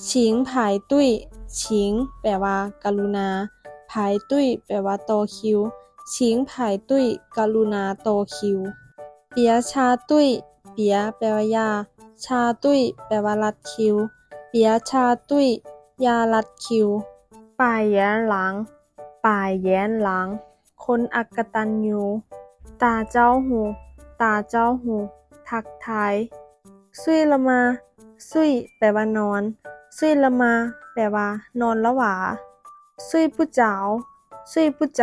请排队 请 ແປວ່າ ກະລຸນາ 排队 ແປວ່າ ຕໍ່ຄິວ 请排队 ກະລຸນາ ຕໍ່ຄິວ 别插队 别 ແປວ່າ ຢ່າ 插队 ແປວ່າ ລັດຄິວ 别插队 ຢ່າລັດຄິວ 排沿廊 排沿廊 ຄົນອັກກະຕັນຍູ 打招呼 打招呼 ທັກທາຍ 睡了吗 睡 ແປວ່າ ນອນ 睡了吗 ແປວ່າ ນອນລະຫວາ 睡不着 睡不着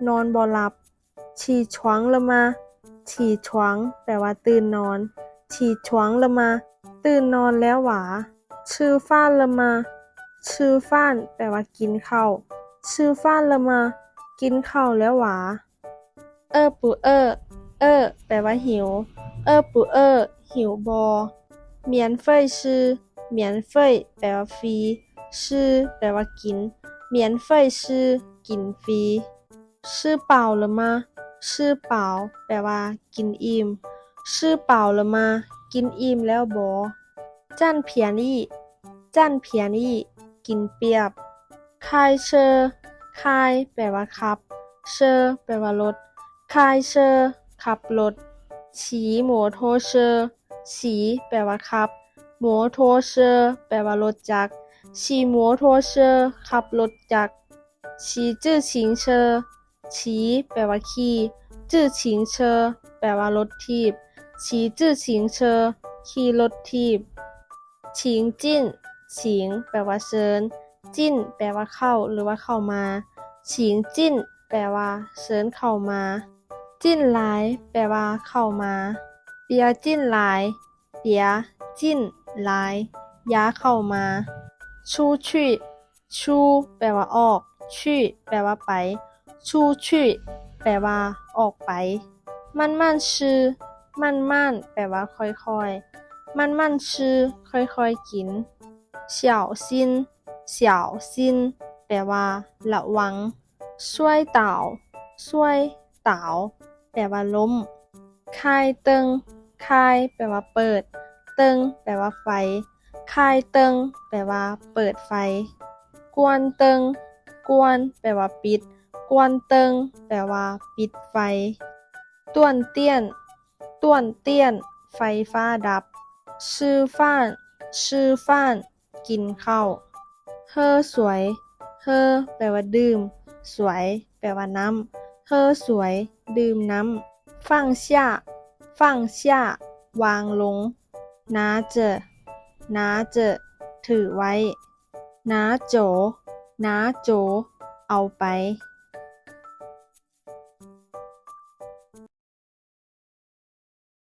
ນອນບໍ່ຫຼັບ 起床了吗 起床 ແປວ່າ ຕື່ນນອນ 起床了吗 ຕື່ນນອນແລ້ວຫວາ 吃饭了吗 吃饭 ແປວ່າ ກິນເຂົ້າ 吃饭了吗 ກິນເຂົ້າແລ້ວຫວາ 饿不饿 饿 ແປວ່າ ຫິວ 饿不饿 ຫິວບໍ່ 免费吃 免费 ແປວ່າ ຟຣີ 吃 ແປວ່າ ກິນ 免费吃 ກິນຟຣີ 吃饱了吗 吃饱 ແປວ່າ ກິນອີ່ມ 吃饱了吗 ກິນອີ່ມແລ້ວບໍ່ 占便宜 占便宜 ກິນປຽບ 开车 开 ແປວ່າ ຂັບ 车 ແປວ່າ ລົດ 开车 ຂັບລົດ 骑摩托车 骑 ແປວ່າ ຂັບ 摩托车 ແປວ່າ ລົດຈັກ 骑摩托车 ຂັບລົດຈັກ 骑自行车 ຂີ່ ແປວ່າ ຂີ່ 自行车 ແປວ່າ ລົດຖີບ 骑自行车 ຂີ່ລົດຖີບ 请进 请 ແປວ່າ ເຊີນ 进 ແປວ່າ ເຂົ້າ ຫຼືວ່າ ເຂົ້າມາ 请进 ແປວ່າ ເຊີນເຂົ້າມາ 进来 ແປວ່າ ເຂົ້າມາ 别进来 别进来 ຢ່າເຂົ້າມາ 出去 出 ແປວ່າ ອອກ 去 ແປວ່າ ໄປ 出去 ແປວ່າ ອອກໄປ 慢慢吃 慢慢 ແປວ່າ ຄ່ອຍໆ 慢慢吃 ຄ່ອຍໆ ກິນ 小心 小心 ແປວ່າ ລະວັງ 摔倒 摔倒 ແປວ່າ ລົ້ມ 开灯 开 ແປວ່າ ເປີດ 灯 ແປວ່າ ໄຟ 开灯 ແປວ່າ ເປີດໄຟ 关灯 关 ແປວ່າ ປິດ 关灯 ແປວ່າ ປິດໄຟ 断电 断电 ໄຟຟ້າດັບ 吃饭 吃饭 ກິນເຂົ້າ 喝水 喝 ແປວ່າ ດື່ມ 水 ແປວ່າ ນ້ຳ 喝水 ດື່ມນ້ຳ 放下 放下 ວາງລົງ 拿着 拿着 ຖືໄວ້ 拿走 拿走 ເອົາໄປ